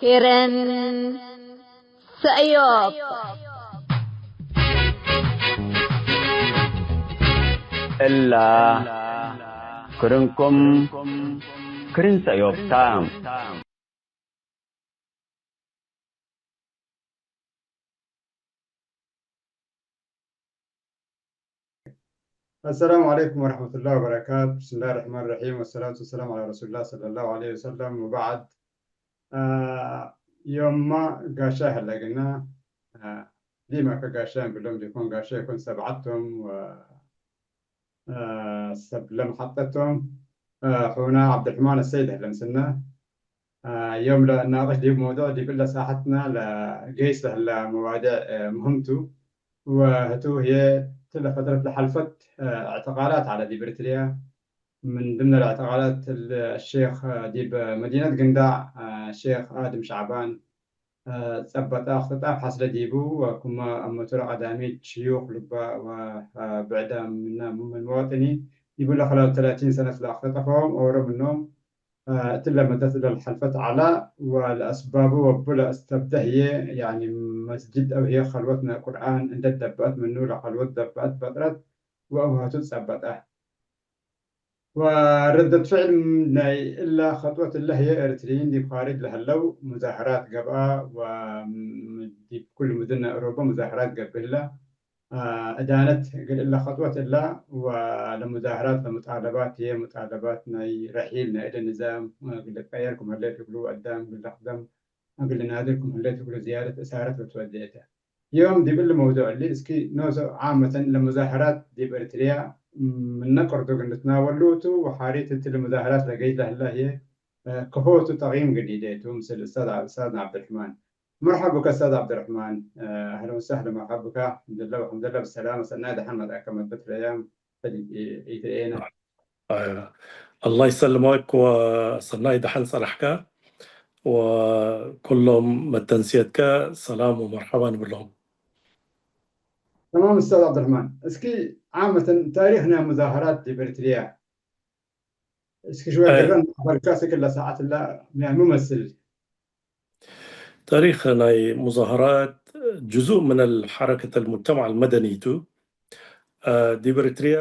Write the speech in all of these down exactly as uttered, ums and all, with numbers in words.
ክርን ሰእዮብ። እላ ክርንኩም ክርን ሰእዮብ ታ። السلام عليكم ورحمة الله وبركاته. بسم الله الرحمن الرحيم. والصلاة والسلام على رسول الله صلى الله عليه وسلم وبعد. አ፣ ዮምመ ጋሻ ሀለግነ፣ አ፣ ዲመ ከጋሻ እንብሎም ዲኮን ጋሻ ይኮን ሰብዓቶም ወ፣ አ፣ ሰብ ለመሐጠቶም፣ አ፣ ሑና ዐብደልርሕማን አሰይድ ህለ ምስልነ። አ፣ ዮም ለእናቅሽ ዲብ መውዱዕ ዲብ እለ ሳሐትነ ለገይስ ለህለ መዋዴዕ፣ አ፣ ምህምቱ። ወህቱ ህዬ እትለ ፈትረት ለሐልፈት፣ አ፣ እዕትቃላት ዐለ ዲብ ኤሪትርያ። ምን ድምነ ለእዕትቃላት እል ሼክ ዲብ መዲነት ግንዳዕ፣ አ፣ ሼክ አድም ሸዕባን፣ አ፣ ጸበጠ አክትጣፍ ሐስለ ዲቡ፣ ወክመ አመቱ ለቀዳሚት ሽዩክ ልባ ወ፣ አ፣ ብዕዳም ምነ ምን መዋጥኒን ዲቡ ለክላል ተላቲን ሰነት ለአክትጠፈዎም ኦሮ ምኖም፣ አ፣ እትለ መደት ለልሐልፈት ዐላ፣ ወለአስባቡ ወቡ ለአስተብደ ህዬ፣ ያኒ መስጅድ አው ህዬ ከልወት ናይ ቁርአን እንደ ደበአት ምኑ ለከልወት ደበአት በጥረት ወአውሀቱ ጸበጠ። ወረደት ፍዕል ናይ እለ ከጥወት እለ ህዬ ኤሪትርይን ዲብ ካርጅ ለህለው ሙዛህራት ገብአ፣ ወዲብ ኩሉ ምድን ናይ አውሮበ ሙዛህራት ገብእ ህለ። አ፣ እዳነት እግል እለ ከጥወት እለ ወለሙዛህራት ለሙጣለባት ህዬ ሙጣለባት ናይ ረሒል ናይ እደ ንዛም እግል ልትቀየር ክም ህሌት እግሉ ወአዳም እግል ለክደም እግል ልናድር ክም ህሌት እግሉ ዝያደት እሳረት ለትወዴ ተ። ዮም ዲብ እሊ መውዱዕ እሊ እስኪ ኖሶ ዓመተን ለሙዛህራት ዲብ ኤሪትርያ ምነ ቅርዱ እግል ንትናወሉ ቱ፣ ወሓሪት እትሊ ሙዛህራት ለገይስ ለህላ ህዬ፣ እ፣ ከሆቱ ተቅይም ግዲደ ቱ፣ ምስል እስታዝ፣ እስታዝና ዐብደልርሕማን። መርሐብ ብከ እስታዝ ዐብደልርሕማን፣ እ፣ አህለን ወሰህለን፣ መርሐብ ብከ። አልሐምዱሊላህ ወሐምዱሊላህ ብሰላመ፣ ሰናይ ደሐን መጽአከ መትበት ለያም። አላህ ይሰልመክ ወሰናይ ደሐን ጸንሐከ፣ ወኩሎም መተንስየትከ ሰላም ወመርሐባ ንብሎም። ተማም ኡስታዝ ዐብደርሕማን፣ እስኪ ዓመተን ታሪክ ናይ ሙዛሀራት ዲብ ኤሪትርያ እስኪ ሽወይ ገረን ሐበርካ፣ እስክ ለሰዓት እላ ምን መስል? ታሪክ ናይ ሙዛሀራት ጅዙእ ምን አልሐረከት አልሙጅተማዕ አልመደኒ ቱ። ዲብ ኤሪትርያ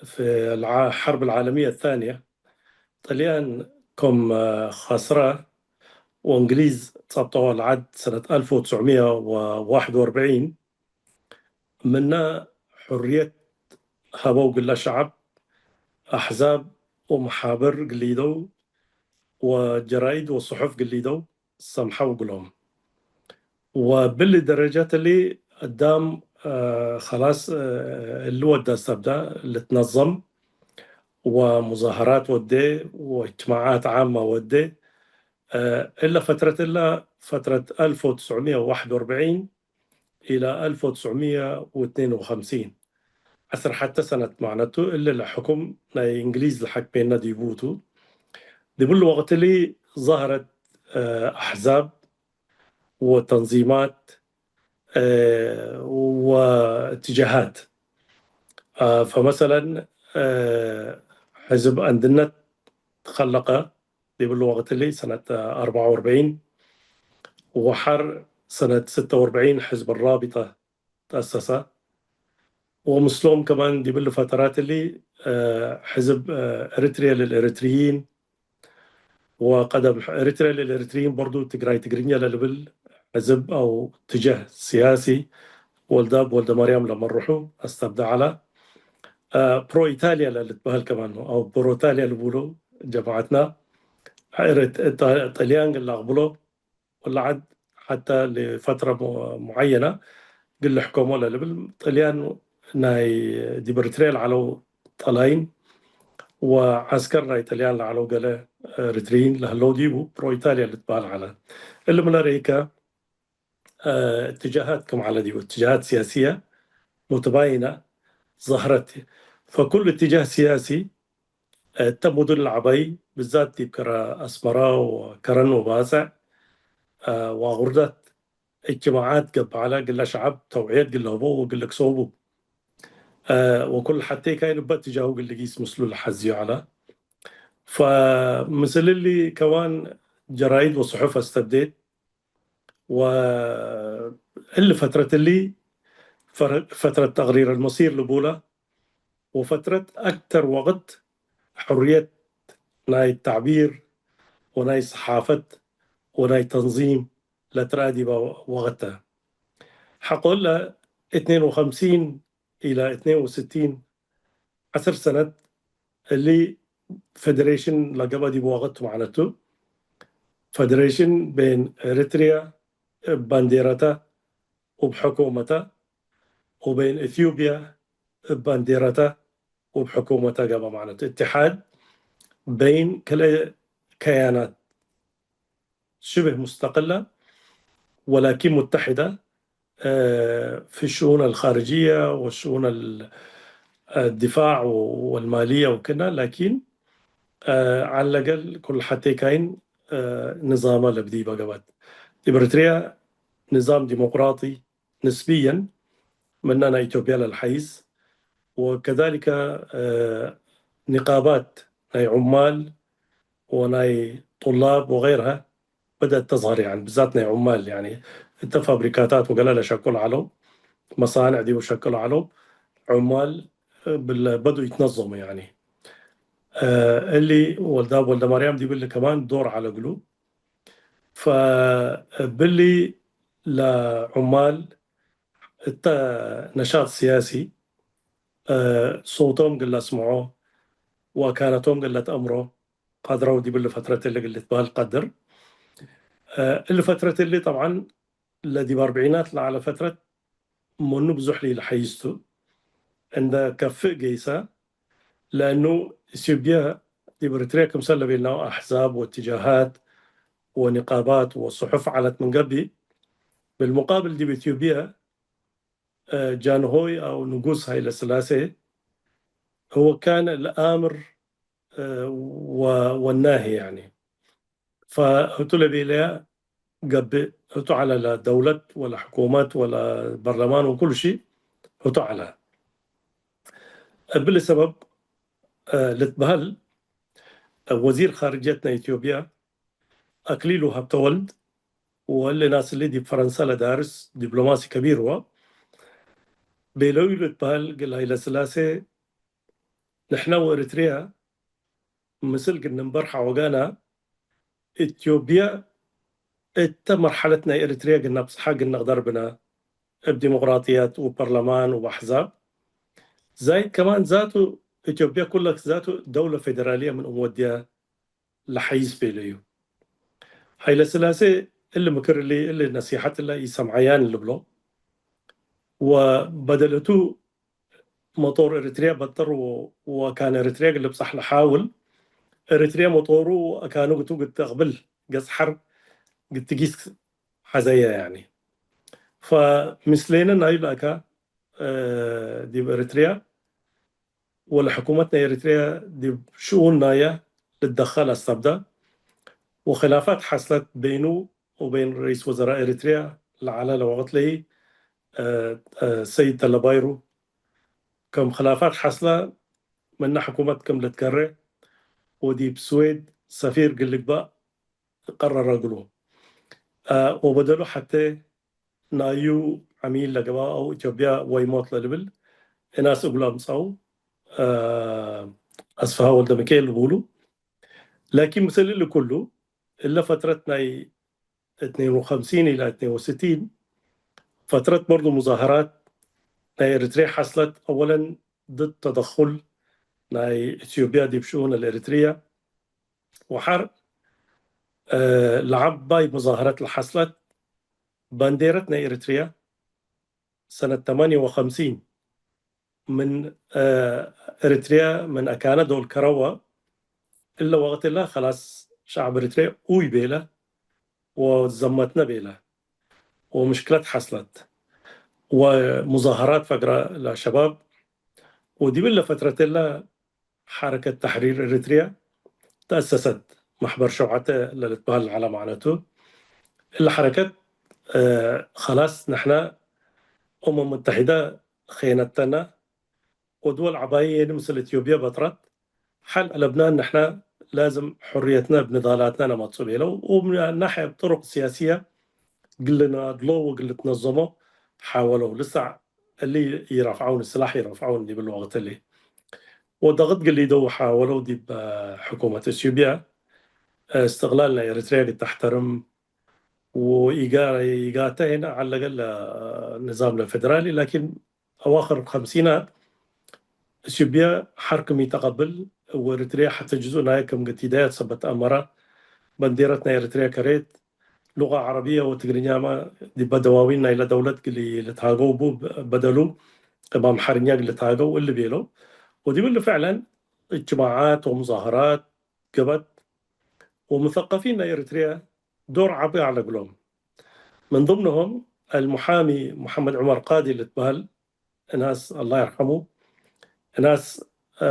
ፊ አልዓ-፣ ሐርብ አልዓለምየ አታንየ፣ ጥልያን ኮም ኸስረ ወእንግሊዝ ጸብጠወ ለዐድ ሰነት አልፍ ወትስዕ ምየ ወዋሕድ ወአርብዒን፣ ምነ ሕርየት ሀበው ግለ ሸዐብ፣ አሕዛብ ወመሓብር ግሊደው ወጀራይድ ወጽሑፍ ግሊደው ሰምሐው እግሎም። ወብሊ ደረጀት እሊ አዳም፣ አ፣ ኸላስ፣ አ፣ እሊ ወደ ሰብዳ ልትነዘም ወሙዛሀራት ወዴ ወእጅትማዓት ዓመ ወዴ። አ፣ እለ ፈትረት እለ ፈትረት አልፍ ወትስዕ ምየ ወዋሕድ ወአርብዒን ኢለ አልፍ ወትስዕ ምየ ወትኔን ወሐምሲን፣ ዐስር ሐተ ሰነት ማዕነቱ፣ እሊ ለሕኩም ናይ እንግሊዝ ለሐክሜነ ዲቡ ቱ። ዲብሉ ወቅት እሊ ዛህረት፣ አ፣ አሕዛብ ወተንዚማት፣ አ፣ ወእትጃሃት። አ፣ ፈመሰለን፣ አ፣ ሕዝብ አንድነት ተኸለቀ። ዲብሉ ወቅት እሊ ሰነት አርበዓ ወአርብዒን፣ ወሐር ሰነት ስተ ወአርብዒን ሕዝብ ራቢጠ ተአሰሰ። ወምስሎም ከማን ዲብሉ ፈተራት እሊ፣ አ፣ ሕዝብ፣ አ፣ ኤሪትርየ ለልኤሪትርይን ወቀደም ኤሪትርየ ለልኤሪትርይን በርዱ ትግራይ ትግርኛ ለልብል ሕዝብ አው ትጀህ ስያሲ ወልዳብ ወልደማርያም ለመርሑ አስተብደ ዐለ። አ፣ ፕሮ ኢታልያ ለልትበህል ከማን አው ፕሮታልያ ልቡሎ ጀማዐትና፣ ጥ-፣ ጥልያን እግል ለአቅብሎ ወለዐድ ሐተ ለፈትረ ሙ-፣ ሙዐየነ እግል ልሕከሞ ለልብል ጥልያን ናይ ዲብ ኤሪትርያ ለዐለው ጠላይን ወዐስከር ናይ ጥልያን ለዐለው ገሌ ኤሪትርይን ለህለው ዲቡ ፕሮ ኢታልያ ልትበህል ዐለ። እሊ ምን ረኢከ፣ አ፣ እትጃሃት ክም ዐለ ዲቡ፣ እትጃሃት ሲያስየ ሙትባይነ ዛህረት። ፈኩል እትጃህ ሲያሲ፣ አ፣ እተ ሙዱን ለዐባይ፣ ብዛት ዲብ ከረ አስመረ ወከረን ወባጽዕ፣ አ፣ ወአጉርደት እጅትማዓት ገብእ ዐለ፣ ግለ ሸዐብ ተውዕየት ግለ ህቦ ወግለ ክሰቡ። አ፣ ወኩል ሐቴ ካይን እበ እትጃሁ እግል ልጊስ ምስሉ ለሐዝዩ ዐለ። ፈምስል እሊ ከማን ጀራይድ ወጽሑፍ አስተብዴት፣ ወእሊ ፈትረት እሊ ፈረ-፣ ፈትረት ተቅሪር አልመሲር ልቡላ፣ ወፈትረት አክተር ወቅት ሕርየት ናይ ተዕቢር ወናይ ሰሓፈት ወናይ ተንዚም ለትረአ ዲበ ወቅት ተ። ሐቆለ፣ እትኔን ወሐምሲን ኢላ እትኔን ወስቲን፣ ዐስር ሰነት እሊ ፌዴሬሽን ለገብአ ዲብ ወቅት ቱ፣ መዕነቱ፣ ፌዴሬሽን ቤን ኤሪትሪያ እብ ባንዴረተ ወእብ ሕኩመተ፣ ወቤን ኢትዮጵያ እብ ባንዴረተ ወእብ ሕኩመተ ገብአ። መዕነቱ፣ እትሓድ በይን ክልኤ ከያናት ሽብህ ሙስተቅለ ወላኪን ሙተሕደ፣ እ፣ ፊ ሽኡን አልኻርጅየ ወሽኡን አል-፣ እ፣ ዲፋዕ ወ-፣ ወልማልየ ወክና፣ ላኪን፣ እ፣ ዐለ ገል ኩል ሐቴ ካይን፣ እ፣ ንዛመ ለብዲበ ገብአት። ዲብ ኤሪትሪያ ንዛም ዲሞቅራጢ ንስብየን ምነ ናይ ኢትዮጵያ ለልሐይስ፣ ወከዛሊከ፣ እ፣ ኒቃባት ናይ ዑማል ወናይ ጡላብ ወገይርሀ በደአት ተዝሀር፣ ያኒ ብዛት ናይ ዑማል፣ ያኒ እተ ፋብሪካታት ወገለ ለሸቅሉ ዐለው፣ መሳንዕ ዲቡ ሸቅሉ ዐለው፣ ዑማል ብለ በዱ ይትነዘሙ፣ ያኒ፣ እ፣ እሊ ወልዳብ ወልደማርያም ዲብሊ ከማን ዶር ዐለ እግሉ። ፈእብሊ ለዑማል እተ ነሻጥ ስያሲ፣ እ፣ ሶቶም እግል ለአስምዖ ወአካነቶም እግል ለትአምሮ ቀድረው ዲብ እሊ ፈትረት እሊ እግል ልትበህል ቀድር። እ፣ እሊ ፈትረት እሊ ጠብዓን ለዲብ አርብዒናት ለዐለ ፈትረት ምኑ ብዙሕ ለኢለሐይስ ቱ። እንደ ከፍእ ገይሰ፣ ለእኑ ኢትዮጵያ ዲብ ኤሪትርያ ክምሰል ለቤልናሁ አሕዛብ ወእትጃሃት ወኒቃባት ወጽሑፍ ዐለት ምን ገብእ፣ ብልሙቃብል ዲብ ኢትዮጵያ፣ እ፣ ጃንሆይ አው ንጉስ ሀይለ ስላሴ ህወ ካን ለአምር እ፣ ወ-፣ ወናሂ፣ ያኒ። ፈህቱ ለቤለያ ገብእ፣ ህቱ ዐለ ለደውለት ወለሕኩመት ወለበርለማን ወኩሉ ሺ ህቱ ዐለ። እብሊ ሰበብ፣ እ፣ ልትበሀል፣ እ፣ ወዚር ኻርጅየት ናይ ኢትዮጵያ አክሊሉ ሀብተወልድ ወእሊ ናስ እሊ ዲብ ፈረንሳ ለዳርስ ዲፕሎማሲ ከቢር ወ፣ ቤለዩ ልትበሀል እግል ሀይለስላሴ፣ ንሕነ ወኤሪትርያ ምስል እግል ንንበር ሐወጋና፣ ኢትዮጵያ እተ መርሐለት ናይ ኤሪትርያ እግል ነብጽሐ እግል ንቅደር ብነ፣ እብ ዲሞቅራጥያት ወበርለማን ወበአሕዛብ። ዛይድ ከማን ዛቱ ኢትዮጵያ ኩለ ዛቱ ደውለ ፌደራልየ ምን እንወድያ ለሐይስ ቤለዩ። ሀይለስላሴ እሊ ምክር እሊ፣ እሊ ነሲሐት እለ ኢሰምዐያን ልብሎ። ወበደል ህቱ መጦር ኤሪትርያ በጥር ወ-፣ ወካን ኤሪትርያ እግል ልብጻሕ ለሓውል፣ ኤሪትርያ መጦሩ አካኑ ግቱ ግት አቅብል ገጽ ሐር ግት ጊስ ሐዘየ፣ ያኒ። ፈምስሌነ ናዩ ለአካ፣ እ፣ ዲብ ኤሪትርያ ወለሕኩመት ናይ ኤሪትርያ ዲብ ሽኡን ናየ ልትደከል አስተብደ፣ ወክላፋት ሐስለት በይኑ ወበይን ረኢስ ወዘራእ ኤሪትርያ ለዐለ ለወቅት ለይ፣ እ፣ እ፣ ሰይድ ተለባይሩ፣ ከም ክላፋት ሐስለ ምነ ሕኩመት ክም ልትከሬ ወዲብ ስዌድ ሰፊር እግል ልግባእ ቀረረ እግሉ። እ፣ ወበደሉ ሐቴ ናዩ ዐሚል ለገብአ አው ኢትዮጵያ ወይ ሞት ለልብል እናስ እግሉ አምጽአው፣ እ፣ አስፍሃ ወልደሚካኤል ልቡሉ። ላኪን ምስል እሊ ኩሉ፣ እለ ፈትረት ናይ እትኔን ወሐምሲን ኢላ እትኔን ወስቲን ፈትረት በርዱ ሙዛሀራት ናይ ኤሪትርያ ሐስለት፣ አወለን ድድ ተደኩል ናይ ኢትዮጵያ ዲብ ሽኡን አልኤሪትርየ፣ ወሐር፣ እ፣ ለዐባይ ሙዛሀረት ለሐስለት ባንዴረት ናይ ኤሪትርየ ሰነት ተማንየ ወሐምሲን ምን፣ እ፣ ኤሪትርየ ምን አካነ ዶል ከረወ፣ እለ ወቅት እለ ከላስ ሸዕብ ኤሪትርየ ኡይ ቤለ ወዘመትነ ቤለ ወምሽክለት ሐስለት ወሙዛሀራት ፈግረ ለሸባብ ወዲብ እለ ፈትረት እለ ሐረከት ተሕሪር ኤሪትርየ ተአሰሰት፣ መሕበር ሸውዓተ ለልትበህል ዐለ ማዕነቱ። እለ ሐረከት፣ እ፣ ከላስ ንሕነ እመም ሙተሒደ ኼነተነ ወድወል ዐባየኒ ምስል ኢትዮጵየ በጥረት፣ ሐል አለብናን ንሕነ ላዝም ሕርየትነ እብ ንዳላትነ ነመጽኡ ቤለው፣ ወምን ናሕየ እብ ጥሩቅ ስያስየ እግል ልናድሎ ወእግል ልትነዘሞ ሓወለው። ልሳዕ እሊ ኢረፍዐውን፣ ስላሕ ኢረፍዐውን ዲብል ወቅት እሊ። ወደቅት እግል ሊደው ሓወለው ዲብ ሕኩመት እትዮጵያ እስትቅላል ናይ ኤሪትርያ እግል ተሕተርም ወኢጋ-፣ ኢጋተ ሄነ ዐለ ገለ ንዛም ለፌደራሊ፣ ላኪን አዋክር ከምሲናት እትዮጵያ ሐር ክም ኢተቀብል ወኤሪትርያ ሐተ ጅዙእ ናየ ክም ገቲዳያት ሰበት አመረ። በንዴረት ናይ ኤሪትርያ ከሬት፣ ሉቀ ዐረብየ ወትግርኛመ ዲበ ደዋዊን ናይለ ደውለት እግል ልትሃገው ቡ በደሉ፣ እብ አምሐርኛ እግል ልትሃገው እሊ ቤለው። ወዲብ እሊ ፍዕለን እጅማዓት ወሙዛህራት ገበት ወሙሰቀፊን ናይ ኤሪትርያ ዶር ዐቢ ዐለ እግሎም። ምን ضمنهم المحامي محمد عمر قاضي ልትበህል እናስ አላህ ይርሐሙ፣ እናስ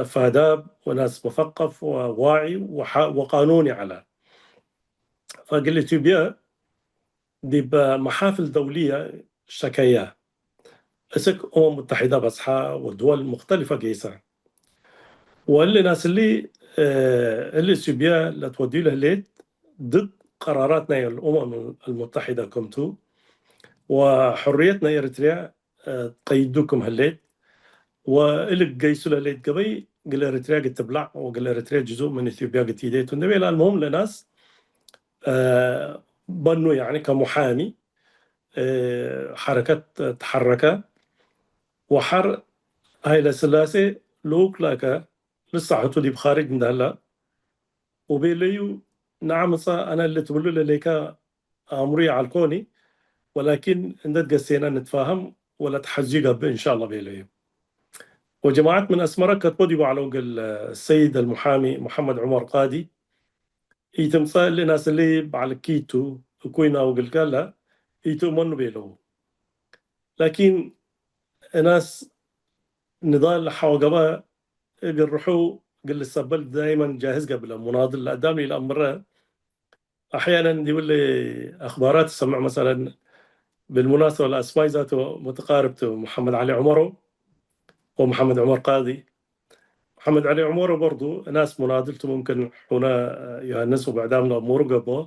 ፋዳብ ወናስ ሙሰቀፍ ወዋዒ ወሓ-፣ ወቃኑኒ ዐለ። ፈእግል ኢትዮጵያ ዲብ መሓፍል ደውልየ ሸከየ፣ እስክ ኡመም ሙተሒደ በጽሐ ወድወል ሙክተሊፈ ጌሰ። ወእሊ ናስ እሊ፣ እሊ ኢትዮጵያ ለትወድዩ ለህሌት ድድ ቀራራት ናይ አልኡመም አልሙተሒደ ክምቱ፣ ወሕርየት ናይ ኤሪትርያ ቀይዱ ክም ህሌት፣ ወእሊ ገይሱ ለህሌት ገበይ እግል ኤሪትርያ ግትብላዕ ወእግል ኤሪትርያ ጅዙእ ምን ኢትዮጵያ ግትይዴቱ እንዴ ቤለ። አልሙሁም ለናስ በኑ፣ ያኒ ከሙሓሚ ሐረከት ተሐረከ፣ ወሐር ሀይለ ስላሴ ልኡክ ላከ ልሳሕቱ ዲብ ካርጅ እንደ ህለ፣ ወቤለዩ፣ ነዐም እጸ አነ እሊ ትብሉ ለሌከ አእምሩ ይዐልኮኒ፣ ወላኪን እንደ ትገሴነ ንትፋሀም ወለተሐዝዩ ገብእ እንሻአላህ ቤለዩ። ወጀማዐት ምን አስመረ ከትቦ ዲቡ ዐለው እግል ሰይድ አልሙሓሚ መሐመድ ዑመር ቃዲ፣ ኢትምጸእ እሊ ናስ እሊ በዐል እኪቱ እኩይ ናው እግልከ ለኢትእመኑ ቤለው። ላኪን እናስ ንዳል ሐወ ገብአ እግል ርሑ እግል ልሰበል ዳይመን ጃህዝ ገብለ። ሙናድል ለአዳም ኢለአምረ። አሕያነን ዲብ እሊ አክባራት ትሰምዕ መሰለን፣ ብልሙናሰበ ለአስማይ ዛቱ ሙትቃርብ ቱ፣ መሐመድ ዐሊ ዑመሮ ወመሐመድ ዑመር ቃዲ። መሐመድ ዐሊ ዑመሮ በርዱ እናስ ሙናድል ቱ፣ ሙምክን ሑነ ዮሐንስ ወብዕዳም ለአሙሩ ገብኦ፣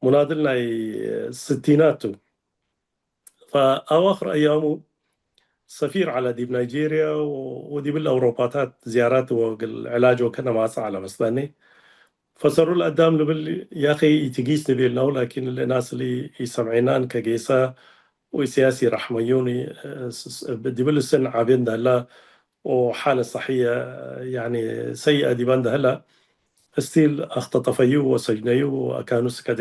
ሙናድል ናይ ስቲናት ቱ። ፈአዋክር አያሙ ሰፊር ዐለ ዲብ ናይጄርያ ወዲብ እሊ አውሮፓታት ዝያራት ወእግል ዕላጅ ወከነ ማጽእ ዐለ መስለኒ። ፈሰሩ ለአዳም ልብል ያኺ ኢትጊስ ንቤልናሁ፣ ላኪን እሊ እናስ እሊ ኢሰምዔናን ከጌሰ ወኢሰያስ ኢረሕመዩኒ፣ ዲብ እሊ ስን ዓቤ እንደ ህለ ወሓለ ሰሕየ፣ ያኒ፣ ሰይአ ዲበ እንደ ህለ፣ ስቲል አክተጠፈዩ ወሰጅነዩ ወአካኑ ስከደ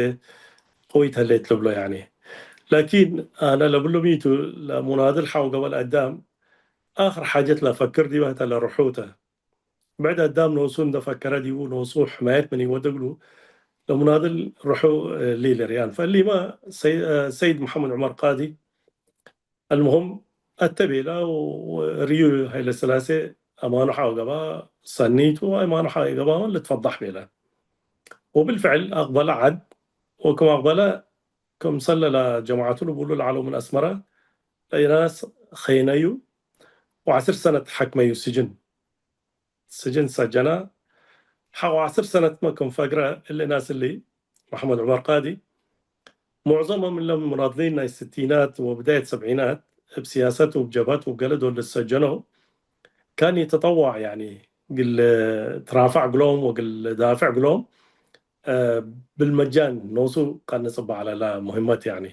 ቅዊት ህሌት ልብሎ፣ ያኒ። ላኪን አነ ለብሎ ሚቱ ለሙናድል ሐው ገበል አዳም አክር ሓጀት ለፈክር ዲበ ህተ ለርሑ ተ። ብዕድ አዳም ኖሱ እንደ ፈከረ ዲቡ ኖሱ ሕማየት ምን ኢወደ እግሉ ለሙናድል ርሑ ሊለ ርያን። ፈእሊመ ሰይ-፣ ሰይድ መሐመድ ዑመር ቃዲ አልሙሁም አተ ቤለ ወርዩ ሀይለስላሴ አማኑ ሐው ገብአ ሰኒቱ ወአማኑ ሐው ገብአ ልትፈዳሕ ቤለ። ወብልፍዕል አቅበለ ዐድ ወክም አቅበለ ክምሰለ ለጀማዐቱ ልቡሉ ለዐለው ምን አስመረ ለኢናስ ኸይነዩ ወዐስር ሰነት ሐክመዩ ስጅን። ስጅን ሰጀነ። ሐቆ ዐስር ሰነትመ ክም ፈግረ እሊ ናስ እሊ፣ መሐመድ ዑመር ቃዲ፣ ሙዕዘሞም እለ ሙናድሊን ናይ ስቲናት ወብዳየት ሰብዒናት እብ ሲያሰት ወእብ ጀብሀት ወእብ ገሌ ዶል ልትሰጀነው፣ ካን ይተጠወዕ፣ ያኒ፣ እግል ትራፈዕ እግሎም ወእግል ዳፍዕ እግሎም፣ እ፣ ብልመጃን ኖሱ ቀንጽ እበ ዐለ ለሙሂመት፣ ያኒ።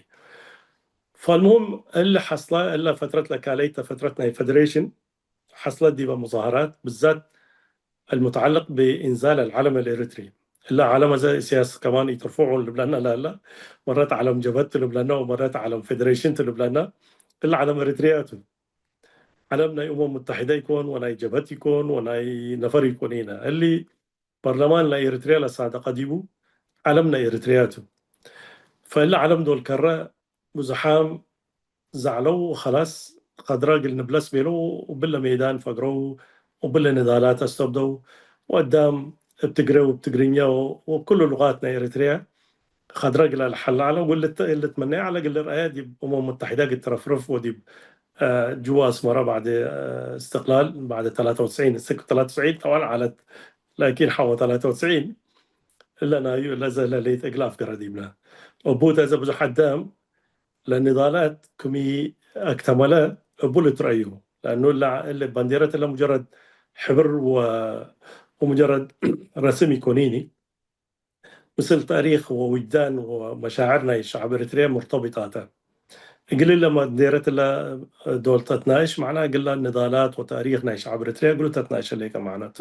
ፈልሙሁም፣ እሊ ሐስለ፣ እለ ፈትረት ለካለይተ ፈትረት ናይ ፈደሬሽን፣ ሐስለት ዲበ ሙዛሀራት፣ ብዛት አልሙተዐለቅ ብኢንዛል አልዐለም አልኤሪትሪ። እለ ዐለም አዜ ኢሰያስ ከማን ኢትርፍዑ ልብለና ለሀለ፣ መረት ዐለም ጀብሀት ቱ ልብለና ወመረት ዐለም ፌደሬሽን ቱ ልብለና፣ እለ ዐለም ኤሪትርያ ቱ። ዐለም ናይ እመም ሙተሒደ ኢኮን ወናይ ጀብሀት ኢኮን ወናይ ነፈር ኢኮን ኢነ። እሊ በርለማን ናይ ኤሪትርያ ለሳደቀ ዲቡ ዐለም ናይ ኤሪትርያ ቱ። ፈእለ ዐለም ዶል ከረ ብዙሓም ዘዕለው ወኸላስ ከድረ እግል ንብለስ ቤለው፣ ወብለ ሜዳን ፈግረው፣ ወብለ ንዳላት አስተብደው፣ ወአዳም እብ ትግሬ ወእብ ትግርኛ ወእብ ኩሉ ሉቃት ናይ ኤሪትርያ ከድረ እግል ለሐለ ዐለ፣ ወእግል ልትመነየ ዐለ፣ እግል ልርአየ ዲብ እመም ሙተሒደ እግል ትረፍርፍ ወዲብ፣ አ፣ ጅዋ አስመረ ባዕድ፣ አ፣ እስትቅላል ባዕድ ተላተ ወትስዒን፣ እስክ ተላተ ወትስዒን ጠብዓን ዐለት፣ ላኪን ሐወ ተላተ ወትስዒን እለ ናዩ እለ ዘለ ሌት እግል አፍገረ ዲብነ። እቡ ተዘ ብዙሕ አዳም ለንዳላት ክም አክተመለ እቡ ልትረአዩ። ለአኑ እለ ባንዴረት እለ ሙጀረድ ሕብር ወ-፣ ወሙጀረድ ረስም ኢኮኒኒ። ምስል ታሪክ ወውጅዳን ወመሻዕር ናይ ሸዕብ ኤሪትርየ ሙርተቢጣተ። እግል ለባንዴረት ለዶል ተትናእሽ፣ መዕና እግላ ንዳላት ወታሪክ ናይ ሸዕብ ኤሪትርየ እግሉ ተትናእሽ ህሌከ መዕነቱ።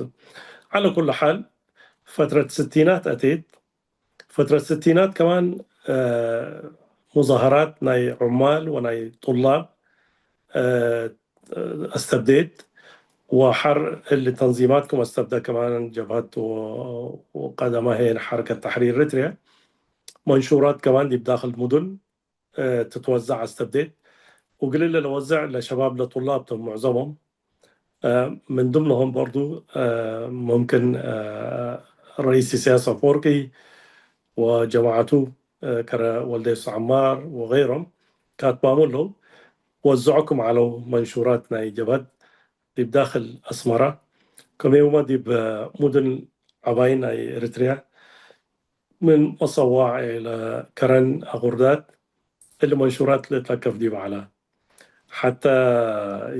ዐለ ኩሉ ሓል፣ ፈትረት ስቲናት አቴት። ፈትረት ስቲናት ከማን፣ አ፣ ሙዛሀራት ናይ ዑማል ወናይ ጡላብ፣ አ፣ አስተብዴት፣ ወሐር እሊ ተንዚማት ክም አስተብደ ከማን ጀብሀት ወ-፣ ወቀደማሄን ሐረከት ተሕሪር ኤሪትርየ መንሹራት ከማን ዲብ ዳክል ሙዱን፣ እ፣ ትትወዘዕ አስተብዴት። ወእግል ለወዘዕ ለሸባብ ለጡላብ ቶም ሙዕዘሞም። እ፣ ምን ድምነሆም በርዱ፣ እ፣ ሙምክን፣ እ፣ ረኢስ ኢሳያስ አፈወርቂ ወጀማዐቱ፣ እ፣ ከረ ወልደ ዮሱፍ ዐማር ወገይሮም ካትባሙ እለው። ወዘዖ ክም ዐለው መንሹራት ናይ ጀብሀት ዲብ ዳክል አስመረ፣ ከመዩመ ዲብ ሙድን ዐባይ ናይ ኤሪትርያ፣ ምን መሰዋዕ ለከረን አቁርዳት፣ እሊ መንሹራት ልትለከፍ ዲብ ዐለ። ሐተ፣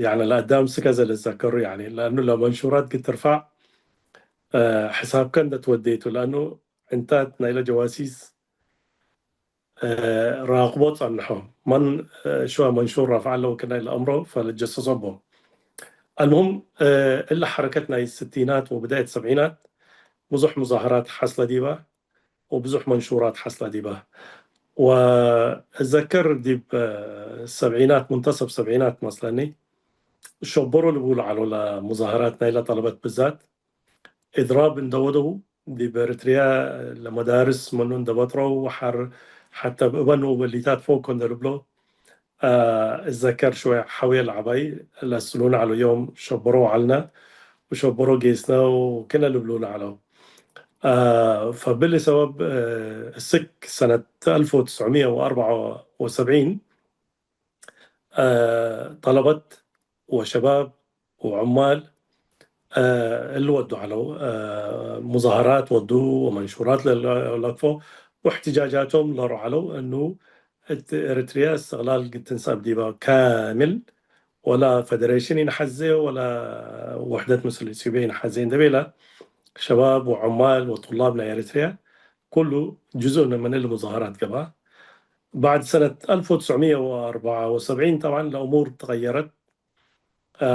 ያኒ፣ ለአዳም ስከዘ ልትዘከሩ፣ ያኒ፣ ለአኑ ለመንሹራት ግድ ትርፋዕ፣ እ፣ ሕሳብከ እንደ ትወዴቱ፣ ለአኑ ዕንታት ናይለ ጀዋሲስ እ፣ ራቅቦ ጸንሖ። መን፣ እ፣ ሽወ መንሹር ረፍዐ ለወክናይ ለአምሮ ፈለጀሰሶ ቦ። አልሙሁም፣ እ፣ እለ ሐረከት ናይ ስቲናት ወብዳየት ሰብዒናት ብዙሕ ሙዛሀራት ሐስለ ዲበ ወብዙሕ መንሹራት ሐስለ ዲበ። ወእዘከር ዲብ፣ እ፣ ሰብዒናት፣ ሙንተሰፍ ሰብዒናት መስለኒ፣ ሸበሮ ልብሉ ለዐለው ለሙዛሀራት ናይለ ጠለበት ብዛት፣ እድራብ እንደ ወደው፣ ዲብ ኤሪትርያ ለመዳርስ ምኑ እንደ በጥረው፣ ሐር ሐተ እበን ወበሊታት ፎኮ እንደ ልብሎ፣ አ፣ እዘከር ሽወይ ሐውየ ለዐባይ ለስሉነ ዐለው ዮም ሸበሮ ወዐልነ፣ ወሸበሮ ጌስነ ወክነ ልብሉነ ዐለው። አ፣ ፈብሊ ሰበብ፣ አ፣ እስክ ሰነት አልፍ ወትስዕ ምየ ወአርበዕ ወሰብዒን፣ አ፣ ጠለበት ወሸባብ ወዑማል፣ አ፣ እሊ ወዱ ዐለው፣ አ፣ ሙዛሀራት ወዱ ወመንሹራት ለለክፎ ወእሕትጃጃቶም ለሩ ዐለው እኑ እት ኤሪትርያ እስትቅላል ግድ ትንሰአብ ዲበ ካምል፣ ወላ ፈደሬሽን ኢንሐዜ ወላ ውሕደት ምስል ኢትዮጵያ ኢንሐዜ እንደ ቤለ፣ ሸባብ ወዑማል ወጡላብ ናይ ኤሪትርያ ኩሉ ጅዙእ ምን እሊ ሙዛሀራት ገብአ። ባዕድ ሰነት አልፍ ወትስዕ ምየ ወአርበዕ ወሰብዒን ጠብዓን ለእሙር ተቀየረት። አ፣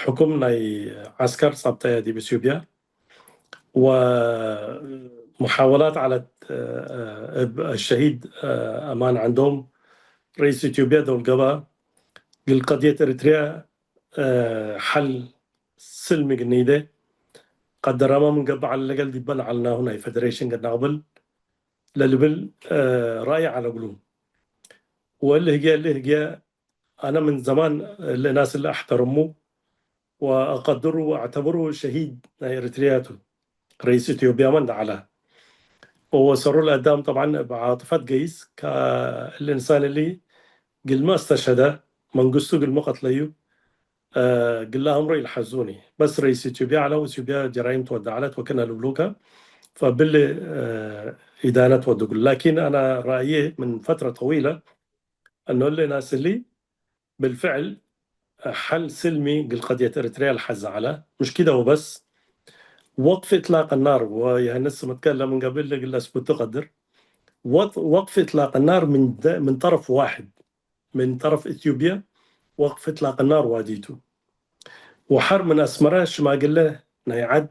ሕኩም ናይ ዐስከር ጸብጠየ ዲብ ኢትዮጵያ ወመሓወላት ዐለት፣ አ፣ እብ አሸሂድ፣ አ፣ አማን ዐንዶም ረኢስ ኢትዮጵያ ዶል ገብአ፣ ግል ቀድየት ኤሪትርያ፣ አ፣ ሐል ስልሚ ግኒደ ቀደራማ ምን ገብእ ዐለ ለገል ዲበ ለዐልናሁ ናይ ፈደሬሽን ገድ ነቅብል ለልብል፣ አ፣ ረአይ ዐለ እግሉ። ወእሊ ህግየ፣ እሊ ህግየ አነ ምን ዘማን እሊ እናስ እሊ አሕተርሙ ወአቀድሩ ወአዕተብሩ ሸሂድ ናይ ኤሪትርያ ቱ። ረኢስ ኢትዮጵያመ እንደ ዐለ ወወሰሩ ለአዳም ጠብዓን እብ ዓጥፈት ገይስ ከእሊ እንሳን እሊ ግልመ አስተሸደ መንግስቱ ግልመ ቀትለዩ፣ አ፣ ግለ አምሮ ኢልሐዙኒ። በስ ረኢስ ኢትዮጵያ ዐለ ወኢትዮጵያ ጀራይም ትወደ ዐለት ወክነ ልብሉከ ፈብሊ፣ አ፣ ኢዳነት ወድጉል። ላኪን አነ ረአዬ ምን ፈትረ ጠዊለ እኖ እሊ እናስ እሊ ብልፍዕል ሐል ስልሚ እግል ቀድየት ኤሪትርያ ለሐዘ ዐለ። ምሽ ኪደ ወበስ፣ ወቅፍ እጥላቅ ናር ወየሀንስ መትከለ ምን ገብእ እግል አስቡቱ ቀድር። ወቅ-፣ ወቅፍ እጥላቅ ናር ምን ደ-፣ ምን ጠረፍ ዋሕድ፣ ምን ጠረፍ ኢትዮጵያ ወቅፍ እጥላቅ ናር ዋዲቱ። ወሐር ምን አስመረ ሽማግለ ናይ ዐድ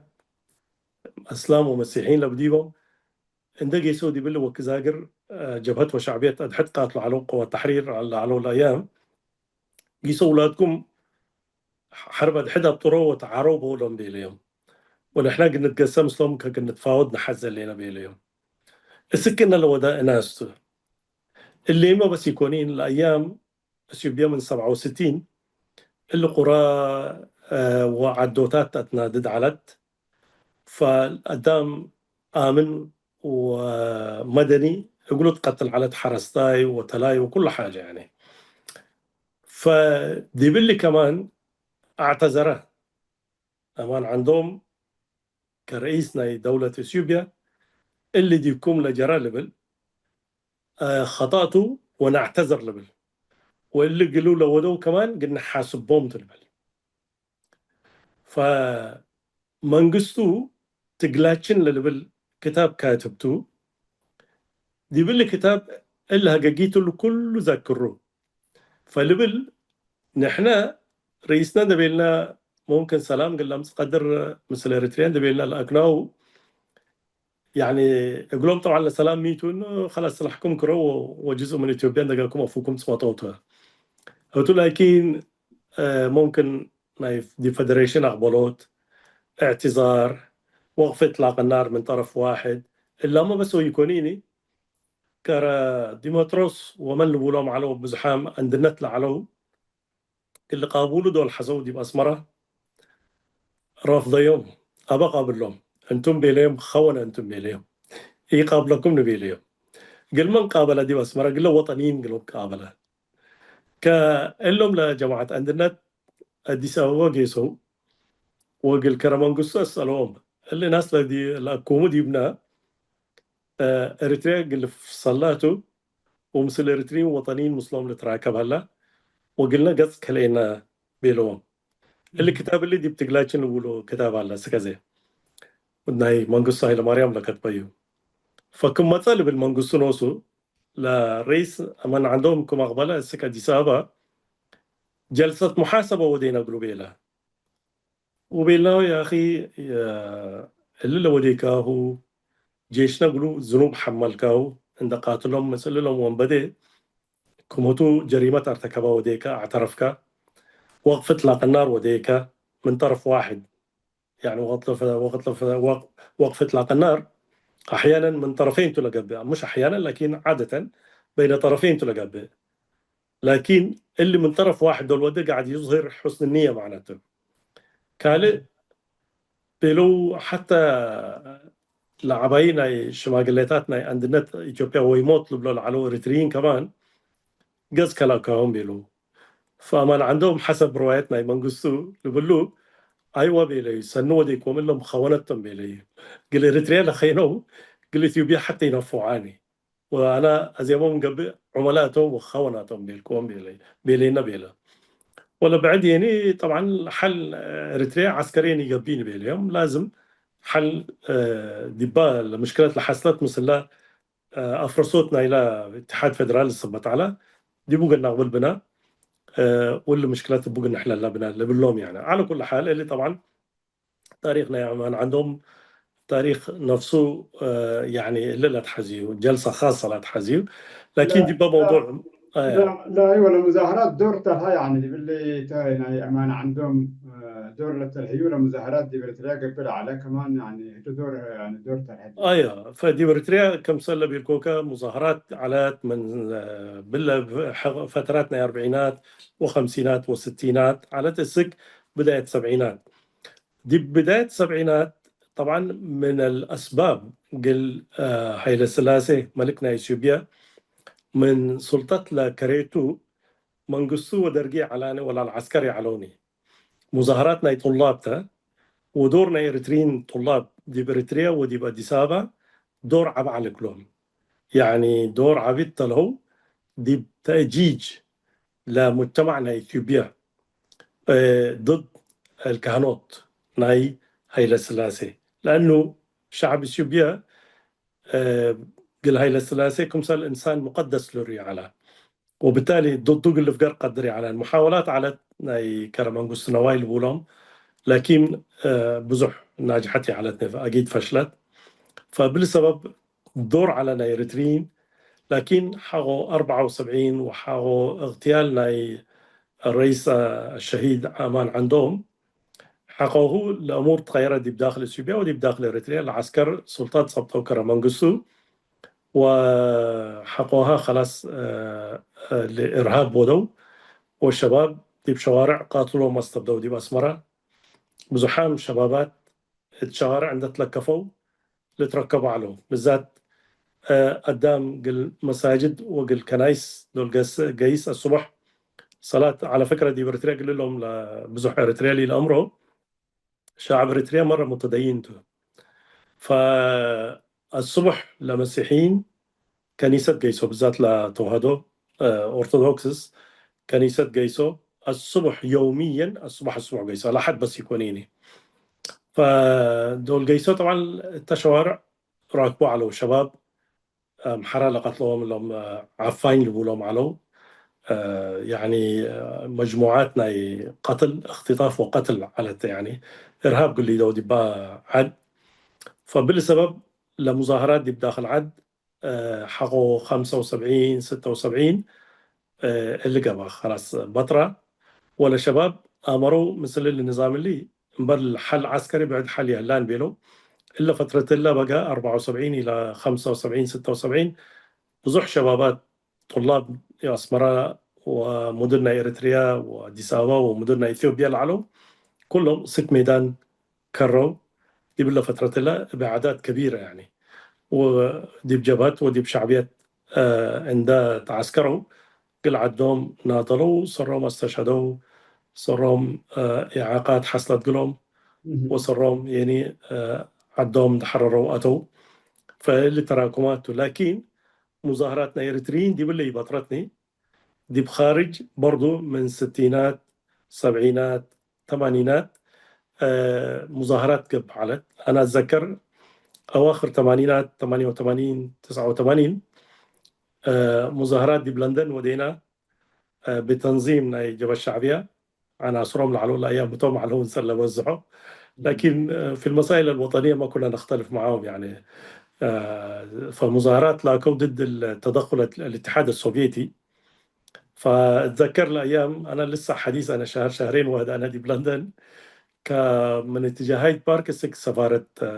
አስላም ወመሲሕይን ለብዲቦም እንደ ጌሰው ዲብሊ ወክዛግር፣ አ፣ ጀብሀት ወሸዕብየት አድሕድ ቃትሉ ዐለው፣ ቅወት ተሕሪር ለዐለው ለአያም፣ ጊሰው ውላድኩም ሐርብ አድሕድ አብጥሮ ወተዓረው በውሎም ቤለዮም። ወንሕና ግንትገሰ ምስሎም ከግንትፋወድ ነሐዜ ሌነ ቤለዮም። እስክነ ለወደ እናስ ቱ። እሊመ በስ ኢኮኒን፣ ለአያም እሱብየ ምን ሰብዓ ወስቲን እሊ ቁራ፣ አ፣ ወዐዶታት አትናድድ ዐለት። ፈአዳም አምን ወመደኒ እግሉ ትቀትል ዐለት፣ ሐረስታይ ወተላይ ወኩሉ ሓጀ ያኒ። ፈዲብ እሊ ከማን አዕተዘረ። አማን ዐንዶም ከረኢስ ናይ ደውለት እሱብየ እሊ ዲብኩም ለጀረ ልብል፣ አ፣ ኸጠእቱ ወነዕተዝር ልብል። ወእሊ ግሉ ለወደው ከማን ግድ ነሓስቦም ቱ ልብል። ፈመንግስቱ ትግላችን ለልብል ክታብ ካትብ ቱ። ዲብ እሊ ክታብ እሊ ሀገጊት እሉ ኩሉ ዘክሩ። ፈልብል ንሕነ ርኢስነ እንዴ ቤልና ሙምክን ሰላም እግል ለምጽእ ቀድር ምስል ኤሪትርያ እንዴ ቤልና ለአክናሁ። ያኒ እግሎም ጠብዓን ለሰላም ሚቱ እኑ ከላስ ስላሕኩም ክረው ወጅዝእ ምን ኢትዮጵያ እንደጋኩም አፉኩም ጽመጠው ተ። ህቱ ላኪን፣ እ፣ ሙምክን ናይ ዲብ ፈደሬሽን አቅበሎት፣ እዕትዛር፣ ወቅፍ እጥላቅ ናር ምን ጠረፍ ዋሕድ፣ እላመ በስ ወኢኮኒኒ፣ ከረ ዲመጥሮስ ወመን ልቡሎም ዐለው ብዝሓም አንድነት ለዐለው፣ እሊ ቃቡሉ ዶል ሐዘው ዲብ አስመረ ረፍደዮም። አበ ቃብሎም፣ እንቱም ቤለዮም፣ ኸወነ እንቱም ቤለዮም፣ ኢቃብለኩም ንቤለዮም። እግል መን ቃበለ ዲብ አስመረ? እግለ ወጠንይን እግሎም ቃበለ። ከእሎም ለጀማዐት አንድነት አዲስ አበባ ጌሰው ወእግል ከረ መንግስቱ አስአለዎም። እሊ ናስ ለዲ-፣ ለአኩሙ ዲብነ፣ እ፣ ኤሪትርያ እግል ፍሰላቱ ወምስል ኤሪትርይን ወጠንይን ምስሎም ልትራከብ ሀላ ወእግልነ ገጽ ከልኤነ ቤለዎም። እሊ ክታብ እሊ ዲብ ትግላችን ልብሎ ክታብ ሀለ፣ ስከዜ ናይ መንግስቱ ሀይለማርያም ለከትበዩ። ፈክም መጸ ልብል መንግስቱ ኖሱ ለረኢስ አማን ዐንዶም ክም አቅበለ፣ እስክ አዲስ አበባ ጀልሰት ሙሓሰበ ወዴነ እግሉ ቤለ። ወቤልናሁ፣ ያኺ፣ እሊ ለወዴካሁ ጄሽነ እግሉ ዝኑብ ሐመልካሁ፣ እንደ ቃትሎም መስእልሎም ወንበዴ ክምቱ ጀሪመት አርተከበ ወዴከ አዕተረፍከ፣ ወቅፍ እጥላቅ ናር ወዴከ ምን ጠረፍ ዋሕድ። ያኒ ወቅት ለፈ-፣ ወቅት ለፈ-፣ ወቅ-፣ ወቅፍ እጥላቅ ናር አሕያነን ምን ጠረፈይን ቱ ለገብእ፣ ሙሽ አሕያነን ላኪን ዓደተን በይነ ጠረፈይን ቱ ለገብእ። ላኪን እሊ ምን ጠረፍ ዋሕድ ዶል ወዴ ጋዕድ ዩዝሂር ሑስን ንየ ማዕነቱ። ካልእ ቤለው ሐተ ለዐባይ ናይ ሽማግሌታት ናይ አንድነት ኢትዮጵያ ወይ ሞት ልብሎ ለዐለው ኤሪትርይን ከማን ገጽ ከላካሆም ቤለው። ፈአማን ዐንዶም ሐሰብ ርዋየት ናይ መንግስቱ ልብሉ፣ አይወ ቤለዩ፣ ሰኒ ወዴኮም እሎም ኸወነቶም ቤለዩ። ግል ኤሪትርያ ለኸይነው ግል ኢትዮጵያ ሐተ ይነፍዓኒ። ወአና አዜሞም ገብእ ዑመላቶም ወኸወናቶም ቤልኮም ቤለ-፣ ቤሌነ ቤለ። ወለ ብዕድ የኒ ጠብዓን ሐል ኤሪትርያ ዐስከርየን ኢገብኢን ቤለዮም። ላዝም ሐል፣ እ፣ ዲባ ለምሽክለት ለሐስለት ምስለ፣ እ፣ አፍረሶት ናይላ እትሓድ ፌደራል ልሰበት ዐለ። ዲቡ ገና ቅብል ብና፣ እ፣ ወለ ምሽክለት እቡ ግና ሕለላ ብና ልብሎም ያነ። ዐለ ኩሉ ሓል እሊ ጠብዓን ታሪክ ናይ አማን ዐንዶም ታሪክ ነፍሱ፣ እ፣ ያኒ እሊ ለትሐዝዩ፣ ጀልሰ ካሰ ለትሐዝዩ። ላኪን ላ፣ ዲበ ላ፣ መውዱዕ፣ እ፣ ላ፣ ላ፣ አይወ ለሙዛሀራት ዶር ተልሀ፣ ያኒ ዲብሊ ተ-፣ ናይ አማን ዐንዶም፣ እ፣ ዶር ለተልህዩ ለሙዛሀራት ዲብ ኤሪትርያ ገብእ ለዐለ ከማን፣ ያኒ ህቱ ዶር፣ ያኒ ዶር ተልሀ። አየ፣ ፈዲብ ኤሪትርያ ክምሰል ለቤልኮከ ሙዛሀራት ዐለት ምን፣ እ፣ ብለ ፈተራት ናይ አርብዒናት ወከምሲናት ወስቲናት ዐለት እስክ ብዳየት ሰብዒናት። ዲብ ብዳየት ሰብዒናት፣ ጠብዓን፣ ምን አልአስባብ እግል፣ አ፣ ሀይለስላሴ መልክ ናይ ኢትዮጵያ ምን ሱልጠት ለከሬቱ፣ መንግስቱ ወደርጊ ዐላኒ ወለ አልዐስከር ይዐለውኒ። ሙዛሀራት ናይ ጡላብ ተ፣ ወዶር ናይ ኤሪትርይን ጡላብ ዲብ ኤሪትርያ ወዲብ አዲስ አበባ ዶር ዐቢ ዐለ እግሎም። ያኒ ዶር ዐቢ ተልሀው ዲብ ተእጂጅ ለሙጅተማዕ ናይ ኢትዮጵያ፣ እ፣ ضد አልካህኖት ናይ ሀይለስላሴ። ለአኑ ሸዕብ ኢትዮጵያ፣ እ፣ እግል ሀይለስላሴ ክምሰል እንሳን ሙቀደስ ልርእዩ ዐለ። ወብታሊ ضد እግል ልፍገር ቀድር ይዐለ። ሙሓወላት ዐለት ናይ ከረ መንግስቱ ነዋይ ልቡሎም፣ ላኪን፣ እ፣ ብዙሕ ናጅሐት ይዐለት፣ አጊድ ፈሽለት። ፈእብሊ ሰበብ ዶር ዐለ ናይ ኤሪትርይን፣ ላኪን ሐቆ አርበዓ ወሰብዒን ወሐቆ እቅትያል ናይ ረኢስ አሸሂድ አማን ዐንዶም፣ ሐቆሁ ለእሙር ትቀየረ ዲብ ዳክል ኢትዮጵያ ወዲብ ዳክል ኤሪትርያ ለዐስከር ሱልጣት ጸብጠው ከረ መንግስቱ ወሐቆሃ ከላስ፣ እ፣ እ፣ ለእርሃብ ወደው ወሸባብ ዲብ ሸዋርዕ ቃትሎም አስተብደው ዲብ አስመረ ብዙሓም ሸባባት እት ሸዋርዕ እንዴ ትለከፈው ልትረከቡ ዐለው። ብዛት፣ እ፣ አዳም እግል መሳጅድ ወእግል ከናይስ ዶል ገስ-፣ ገይስ አስቡሕ ሰላት። ዐለ ፍክረ ዲብ ኤሪትርያ እግል እሎም ለብዙሕ ኤሪትርያ ለኢለአምሮ፣ ሸዕብ ኤሪትርያ መረ ሙተደይን ቱ። ፈአስቡሕ ለመሲሕይን ከኒሰት ገይሶ፣ ብዛት ለተውሀዶ ኦርቶዶክስስ ከኒሰት ገይሶ፣ አስቡሕ የውምየን አስቡሕ አስቡሕ ገይሶ፣ ለሐድ በስ ኢኮኒኒ። ፈዶል ገይሶ ጠብዓን እተ ሸዋርዕ ራክቦ ዐለው ሸባብ፣ አምሐራ ለቀትሎም እሎም ዓፋኝ ልቡሎም ዐለው። ያኒ መጅሙዓት ናይ ቀትል፣ እክትጣፍ ወቀትል ዐለት፣ ያኒ እርሃብ ግሊደው ዲባ ዐድ። ፈብሊ ሰበብ ለሙዛህራት ዲብ ዳክል ዐድ ሐቆ ኸምሰ ወሰብዒን፣ ስተ ወሰብዒን እሊ ገባ፣ ኸላስ በጥራ። ወለ ሸባብ አመረው ምስል እሊ ንዛም እሊ እምበል ሐል ዐስከሪ ብዕድ ሐል የህላን ቤለው። እለ ፈትረት እለ በገ አርበዓ ወሰብዒን ኢላ ኸምሰ ወሰብዒን፣ ስተ ወሰብዒን ብዙሕ ሸባባት ጡላብ አስመራ ወሙድን ናይ ኤረትርያ ወአዲስ አበባ ወሙድን ናይ ኢትዮጵያ ለዐለው ኩሎም ስክ ሜዳን ከረው። ዲብለ ፈትረትለ እብ አዕዳድ ከቢረ፣ ያኒ፣ ወዲብ ጀብሀት ወዲብ ሸዕብየት፣ እ፣ እንደ ተዐስከረው፣ ግል ዐዶም ናደለው፣ ሰሮም አስተሸደው፣ ሰሮም፣ እ፣ ኢዓቃት ሐስለት ግሎም፣ እህ። ወሰሮም፣ የኒ፣ እ፣ ዐዶም ተሐረረው አተው። ፈእሊ ተራኩማቱ። ላኪን ሙዛህራት ናይ ኤሪትሪይን ዲብለ ኢበጥረትኒ፣ ዲብ ኻርጅ በርዱ ምን ስቲናት፣ ሰብዒናት፣ ተማኒናት፣ እ፣ ሙዛህራት ገብእ ዐለት። አነ አትዘከር አዋክር ተማኒናት፣ ተማንየ ወተማኒን፣ ትስዐ ወተማኒን፣ እ፣ ሙዛህራት ዲብ ለንደን ወዴና፣ እ፣ ብተንዚም ናይ ጀብሀት ሸዕብያ፣ ዐናስሮም ለዐለው ለአያም ህቶም ዐለው እንሰ ለበዝሖ። ላኪን፣ እ፣ ፊ ልመሳኢል አልወጠንየ ማ ኩና ነክተልፍ መዓሁም፣ ያኒ፣ እ፣ ፈሙዛህራት ላከው ድድ ተደኩል አልእትሓድ አሶቭየቲ። ፈእትዘከር ለአያም፣ አነ ልሰዕ ሐዲስ፣ አነ ሸህር ሸህሬን ወህድ አነ ዲብ ለንደን፣ ከምን እትጃህ ሃይድ ፓርክ እስክ ሰፋረት፣ እ፣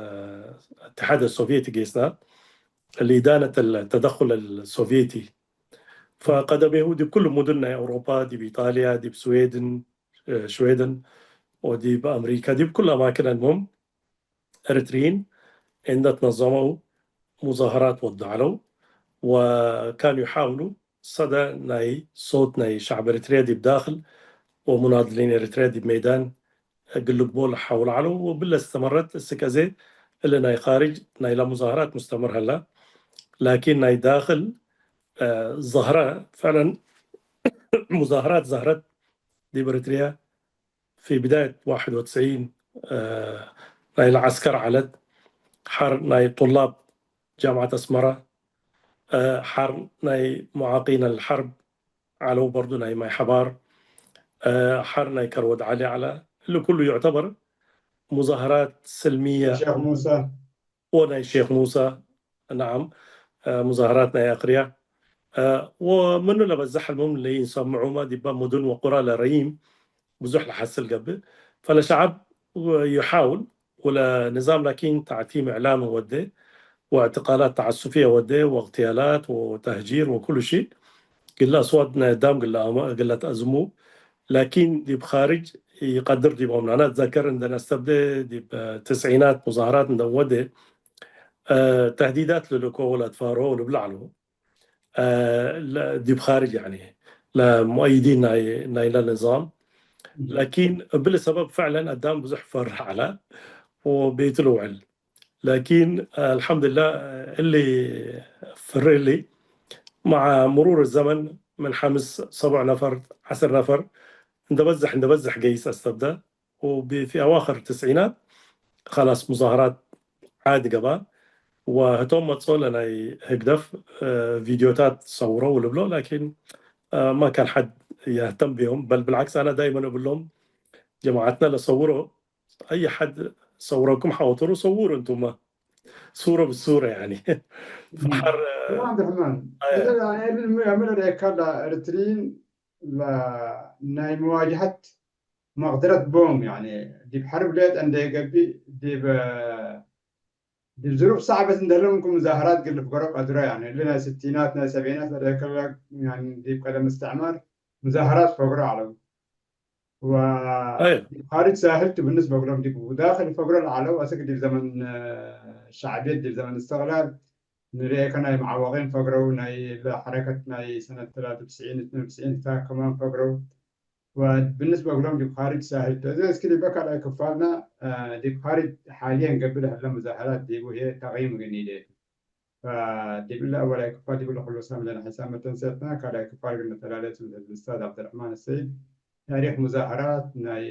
እትሓድ አሶቭየቲ ጌስና፣ ለኢዳነት አልተደኩል አልሶቭየቲ። ፈቀደሜሁ ዲብ ኩሉ ሙድን ናይ አውሮፓ፣ ዲብ ኢጣልያ፣ ዲብ ስዌድን፣ እ፣ ሽዌድን ወዲብ አምሪከ፣ ዲብ ኩሉ አማክን፣ አልሙህም፣ ኤሪትሪይን እንደ ትነዘመው ሙዛህራት ወዱ ዐለው፣ ወካኑ ይሓውሉ ሰደ ናይ ሶት ናይ ሸዕብ ኤሪትርያ ዲብ ዳክል ወሙናድሊን ኤሪትርያ ዲብ ሜዳን እግል ልግቦ ለሓውል ዐለው፣ ወብለ እስተመረት እስክ አዜ እሊ ናይ ካርጅ ናይላ ሙዛህራት ሙስተምር ሀላ። ላኪን ናይ ዳክል፣ እ፣ ዘህረ፣ ፈዕለን ሙዛህራት ዘህረት ዲብ ኤሪትርያ ፊ ብዳየት ዋሕድ ወትስዒን፣ እ፣ ናይለ ዐስከር ዐለት፣ ሐር ናይ ጡላብ ጃምዐት አስመረ፣ እ፣ ሐር ናይ ሙዓቂን አልሐርብ ዐለው፣ በርዱ ናይ ማይ ሐባር፣ እ፣ ሐር ናይ ከርወድ ዐሊ ዐለ። እሊ ኩሉ ዩዕተበር ሙዛህራት ስልምየ። ሼክ ሙሳ። ወናይ ሼክ ሙሳ፣ ነዓም፣ እ፣ ሙዛህራት ናይ አክርያ፣ እ፣ ወምኑ ለበዝሕ አልሙም ለኢንሰምዑመ ዲበ ሙዱን ወቁራ ለረዪም ብዙሕ ለሐስል ገብእ። ፈለሸዐብ ይሓውል ወለንዛም ላኪን ተዕቲም እዕላም ወዴ፣ ወእዕትቃላት ተዐሱፍየ ወዴ፣ ወእቅትያላት ወተህጂር ወኩሉ ሺእ። ግለ አስዋት ናይ አዳም ግለ አመ-፣ ግለ ተአዝሙ፣ ላኪን ዲብ ካርጅ ኢቀድር ዲቦም። አነ አትዘከር እንደ ነስተብደ ዲብ ትስዒናት ሙዛህራት እንደ ወዴ፣ እ፣ ተህዲዳት ልልኮ ወለአትፋርሆ ልብል ዐለው። እ፣ ለ-፣ ዲብ ካርጅ፣ ያኒ፣ ለሙአይዲን ናይ፣ ናይለ ንዛም። ላኪን እብሊ ሰበብ ፈዕለን አዳም ብዙሕ ፈርህ ዐለ ወቤቱ ልውዕል። ላኪን አልሐምዱሊላህ እሊ ፍርህ እሊ መዓ ምሩር ዘመን ምን ሐምስ ሰቡዕ ነፈር፣ ዐስር ነፈር እንደ በዝሕ፣ እንደ በዝሕ ገይስ አስተብደ። ወቢ-፣ ፊ አዋክር ትስዒናት ኸላስ ሙዛህራት ዓድ ገብአ። ወህቶም መጽኦ ለናይ ህግደፍ፣ እ፣ ቪድዮታት ሰውረው ልብሎ፣ ላኪን፣ እ፣ ማ ካን ሐድ የህተም ብዮም። በል ብልዓክስ አነ ዳይመን እብሎም ጀማዓትና ለሰውሮ፣ አይ ሐድ ሰውረኩም ሐወትሩ ሰውሩ እንቱመ። ሱረ ብሱረ ያኒ። ፈሐር፣ እ፣ ዑመር ዐብዱረሕማን፣ አየ። እዘ ያኒ እሊ ምን ለርኤካ ለኤሪትሪይን ለ-፣ ናይ መዋጅሀት መቅድረት ቦም፣ ያኒ ዲብ ሐርብ ሌጠ እንዴ ገብእ፣ ዲብ፣ ዲብ ዝሩፍ ሰዕበት እንዴ ህለ ምንኩም ሙዛህራት እግል ልፍገሮ ቀድሮ፣ ያኒ እሊ ናይ ስቲናት ናይ ሰብዒናት ለደሀከለ፣ ያኒ ዲብ ቀደም እስትዕማር ሙዛህራት ፈግሮ ዐለው። ወ-፣ አይ። ዲብ ካርጅ ሳህል ቱ ብንስበ እግሎም፣ ዲብ ዳክል ፈግሮ ለዐለው አስክ ዲብ ዘመን፣ እ፣ ሸዕብየት ዲብ ዘመን እስትቅላል ንርኤ ከናይ መዓወቂን ፈግረው፣ ናይ ለሐረከት ናይ ሰነት ተላተ ወትስዒን፣ እትኔን ወትስዒን ህታ ከማን ፈግረው። ወብንስበ እግሎም ዲብ ካርጅ ሳህል ቱ። እዘ እስክ ዲበ ካልኣይ ክፋልና፣ እ፣ ዲብ ካርጅ ሓልየን ገብእ ለህለ ሙዛህራት ዲቡ ህዬ ተቅይም እግል ኒዴ ቱ። ዲብለ አወላይ ክፋል ዲብለ ኩሉ ሳምለን ሐሳብ መተንሰትና ካልኣይ ክፋል ግን ተላለቱ ለእስታዝ ዐብደርሕማን ሰይድ ታሪክ ሙዛሀራት ናይ፣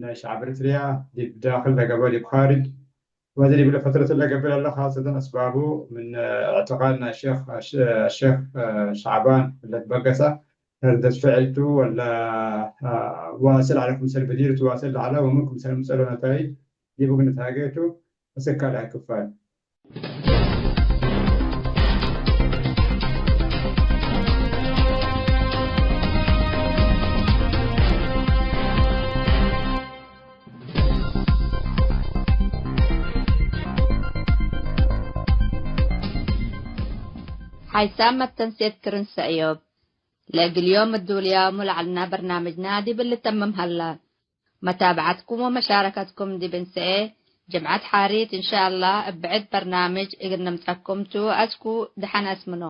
ናይ ሸዕብ ኤርትርያ ዲብ ዳክል ለገበ ዲብ ካርጅ ወዚ ዲብለ ፈትረት ለገብእ ለለ ካሰተን አስባቡ ምን እዕትቃል ናይ ሼክ፣ ሼክ ሸዕባን ለትበገሰ ርደት ፍዕል ቱ ወለ ዋስል ዐለ ክምሰል ብዲር ቱ ዋስል ለዐለ ወምን ክምሰል ምጸሎ ነታይጅ ዲብ እግል ንትሃጌ ቱ። አስክ ካልኣይ ክፋል። ሓይሳም መተንሴት ክርን ሰእዮብ። ለእግል ዮም እዱልያሙ ለዐልና በርናምጅና ዲብ ልተምም ሀላ። መታብዐትኩም ወመሻረከትኩም ዲብ እንሰኤ ጅምዐት ሓሪት እንሻአላህ እብ ብዕድ በርናምጅ እግል ነምጸኩም ቱ። አስኩ ደሐን አስምኖ።